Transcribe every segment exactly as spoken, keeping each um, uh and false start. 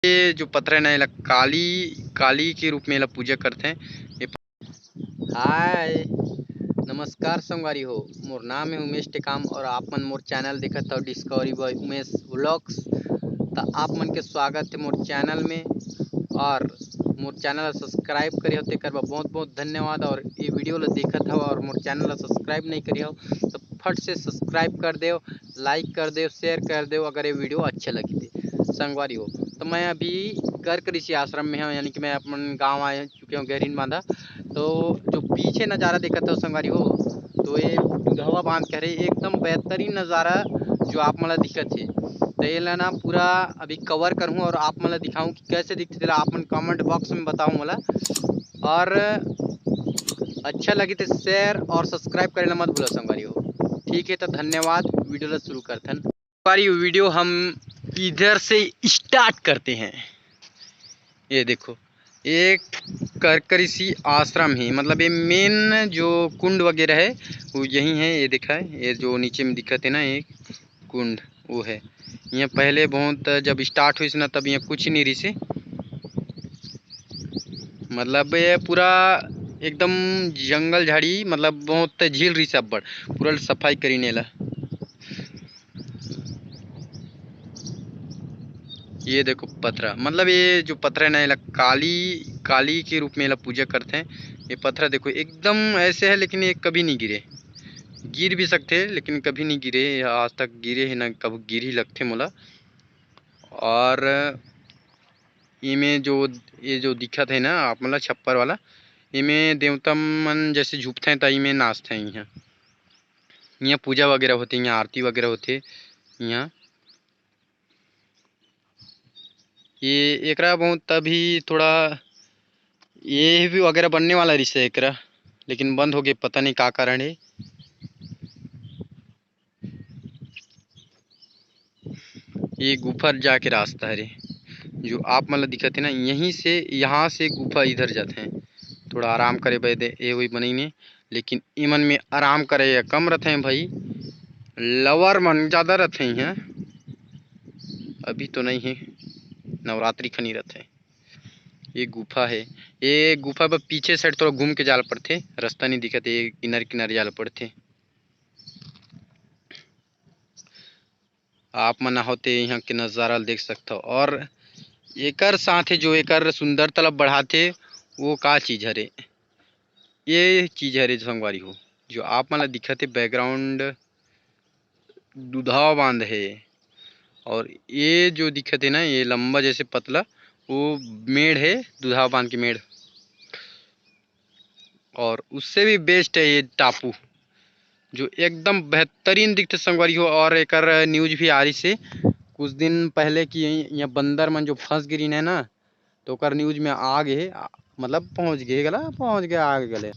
ये जो पथरा हे ना, एला काली, काली के रूप में एला पूजा करथे। ये प-, हाय, नमस्कार संगवारी हो, मोर नाम है उमेश टेकाम और आप मन मोर चैनल देखत हो डिस्कवरी बॉय उमेश व्लॉग्स। त आप मन के स्वागत है मोर चैनल में और मोर चैनल ला सब्सक्राइब करे हो तेकर बर बहुत बहुत धन्यवाद। और ये वीडियो ला देखत हो और मोर चैनल ला सब्सक्राइब नहीं करे हो तो फट से सब्सक्राइब कर देव, लाइक कर देव, शेयर कर देव अगर ये वीडियो अच्छा लगी ते संगवारी हो। तो मैं अभी गर्क ऋषि आश्रम में हूँ, यानी कि मैं अपन गाँव आ चुके हूँ गहरीन बांधा। तो जो पीछे नज़ारा देखत हो संगवारी हो, तो ये दुधवा बांध के हरे, एकदम बेहतरीन नज़ारा जो आप मन ला दिखत हे। तो ये ला ना पूरा अभी कवर करूँ और आप मन ला दिखाऊँ कि कैसे दिखथे, तेला आप मन कमेंट बॉक्स में बताओ मोला। और अच्छा लगी तो शेयर और सब्सक्राइब करे ला मत भूलो संगवारी हो। ठीक है, तो धन्यवाद, वीडियो ला शुरू करथन। संगवारी, वीडियो हम इधर से स्टार्ट करते हैं। ये देखो, एक गर्क ऋषि आश्रम है, मतलब ये मेन जो कुंड वगैरह है वो यही है। ये देखा है, ये जो नीचे में दिखत है ना एक कुंड, वो है। यहाँ पहले बहुत, जब स्टार्ट हुई ना, तब यहाँ कुछ नहीं रही से, मतलब ये पूरा एकदम जंगल झाड़ी, मतलब बहुत झील रही से अब्बड़, पूरा सफाई करीने ला। ये देखो पथरा, मतलब ये जो पथरा है ना, एला काली, काली के रूप में एला पूजा करथे। ये पथरा देखो एकदम ऐसे है, लेकिन ये कभी नहीं गिरे। गिर भी सकथे, लेकिन कभी नहीं गिरे। ये आज तक गिरे है ना, कब गिर ही लगथे मोला। और इमे जो, ये जो दिखत है ना आप मन ला छप्पर वाला, इमे देवता मन जैसे झुपथे त इमे नाचथे इहाँ। इहाँ पूजा वगैरह होथे, इहाँ आरती वगैरह होथे इहाँ। ये एकरा बहुत अभी थोड़ा ये भी वगैरह बनने वाला रहिस हे एकरा, लेकिन बंद हो गए, पता नहीं का कारण है। ये गुफा जाके रास्ता हरे, जो आप मन ला दिखत है ना, यहीं से, यहाँ से गुफा इधर जाथे। थोड़ा आराम करे बदे ये वही बनई ने, लेकिन इमन में आराम करे या कम रथे भाई, लवर मन ज़्यादा रथे हैं। अभी तो नहीं है, नवरात्रि खनी रथे। ये गुफा है, ये गुफा बर पीछे साइड थोड़ा घूम के जाल पड़थे, रास्ता नहीं दिखत, ये किनारे किनारे जाल पड़थे। आप मन आहो ते यहाँ के नज़ारा ल देख सकथव। और एकर साथ जो एकर सुंदरता ल बढ़ाथे, वो का चीज़ हरे? ये चीज़ हरे संगवारी हो, जो आप मन ल दिखत हे बैकग्राउंड, दुधावा बांध हे। और ये जो दिखत हे ना, ये लंबा जैसे पतला, वो मेड़ हे, दुधावा बांध के मेड़। और उससे भी बेस्ट है ये टापू, जो एकदम बेहतरीन दिखते संगवारी हो। और एकर न्यूज भी आ रही से कुछ दिन पहले कि यहाँ बंदर मन जो फंस गिरिन है ना, तो ओकर न्यूज में आ गए, आ, मतलब पहुँच गए गला, पहुँच गए, आ गए गले।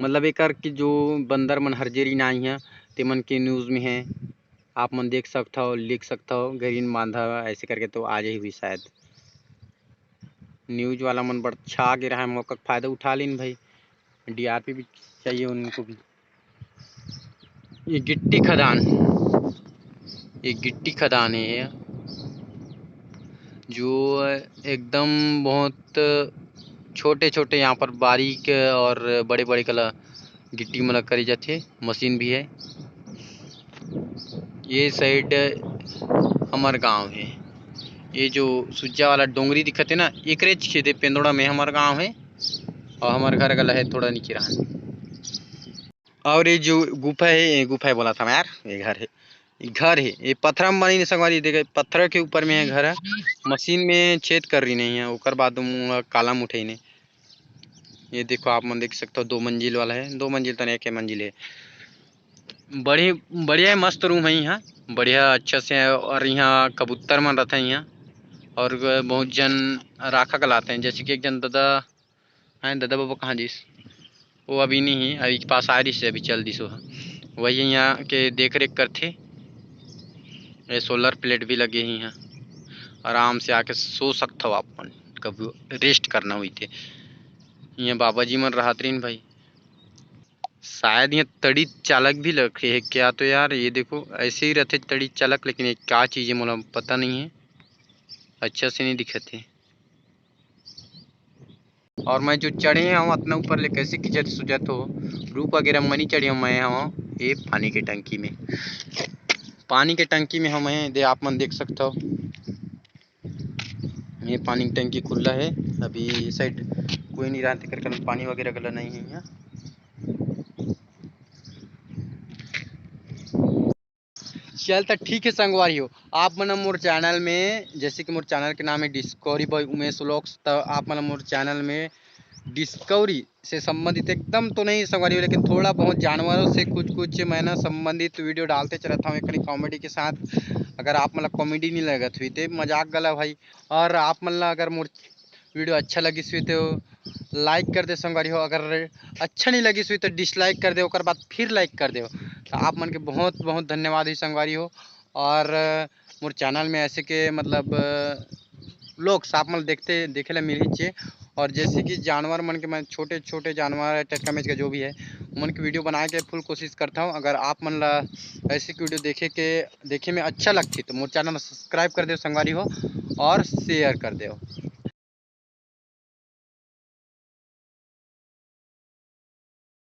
मतलब एकर कि जो बंदर मन हर जेरी ना आई हैं, ते मन के न्यूज में है, आप मन देख सकथव, लिख सकथव, गरीन बांधा ऐसे करके तो आ जाही हुई शायद। न्यूज वाला मन बड़ छा गे रहा है, मौका का फायदा उठा लीन भाई। डीआरपी भी चाहिए उनको भी। ये गिट्टी खदान, ये गिट्टी खदान है, जो एकदम बहुत छोटे-छोटे यहाँ पर बारीक और बड़े-बड़े कला गिट्टी मन ला करे जाथे। मशीन भी है। ये साइड हमर गांव है। ये जो सुज्जा वाला डोंगरी दिखत है ना, एकरेच खेते पेंदोड़ा में हमर गांव है। और हमर घर गला है थोड़ा नीचे रहन। और ये जो गुफा है, ये गुफा है बोला था मैं यार, ये घर है, ये घर है, ये पथरा में बनी संगवारी, देखे पत्थर के ऊपर में है घर है। मशीन में छेद कर रही नहीं है, ओकर बाद हम कालम उठे ने। ये देखो, आप मन देख सकते हो, दो मंजिल वाला है, दो मंजिल तो नहीं, एक मंजिल है। बड़ी बढ़िया है, मस्त रूम है यहाँ, बढ़िया अच्छा से है। और यहाँ कबूतर मन रहता है यहाँ, और बहुत जन राखा के लाते हैं, जैसे कि एक जन दादा हैं, दादा बाबा कहाँ जिस, वो अभी नहीं है, अभी के पास आ रही से, अभी चल दिस वो। वही यहाँ के देख रेख करथे। ये सोलर प्लेट भी लगे ही हैं, आराम से आके सो सकथव आप मन, कभी रेस्ट करना हुई थे। यहाँ बाबा जी मन रहत रहीन भाई। शायद यहाँ तड़ी चालक भी रखे है क्या? तो यार ये देखो, ऐसे ही रहते तड़ी चालक, लेकिन ये क्या चीज़ है मोला पता नहीं है। अच्छा से नहीं दिखत हे। और मैं जो चढ़े हूँ अतना ऊपर ले, कैसे खिंचत सुजत हो, रूप वगैरह मनी चढ़े हूँ मैं हूँ ये पानी के टंकी में। पानी के टंकी में हूँ मैं, दे आप मन देख सकते हो, ये पानी की टंकी खुला है। अभी ये साइड कोई नहीं रहते कर कारण पानी वगैरह गला नहीं है यहाँ। चल, त ठीक है संगवारी हो, आप मन मोर चैनल में, जैसे कि मोर चैनल के नाम है डिस्कवरी बॉय उमेश व्लॉग्स, त आप मन मोर चैनल में डिस्कवरी से संबंधित एकदम तो नहीं संगवारी हो, लेकिन थोड़ा बहुत जानवरों से कुछ कुछ मैं ना संबंधित वीडियो डालते चलत हूँ, एक कॉमेडी के साथ। अगर आप मन ला कॉमेडी नहीं लगत हुई तो मजाक गला भाई, और आप मन ला अगर मोर वीडियो अच्छा लगिस हुई तो लाइक कर दे संगवारी हो, अगर अच्छा नहीं लगिस हुई तो डिसलाइक कर दे, ओकर बाद फिर लाइक कर दे। तो आप मन के बहुत बहुत धन्यवाद ही संगवारी हो। और मोर चैनल में ऐसे के मतलब व्लॉग्स आप मन देखते देखे ला मिलही चे। और जैसे कि जानवर मन के, मैं छोटे छोटे जानवर है, टटका मेचका जो भी है, मन के वीडियो बनाए के फुल कोशिश करता हूँ। अगर आप मन ला ऐसे की वीडियो देखे के देखे में अच्छा लगती तो मोर चैनल सब्सक्राइब कर दे संगवारी हो, और शेयर कर दे।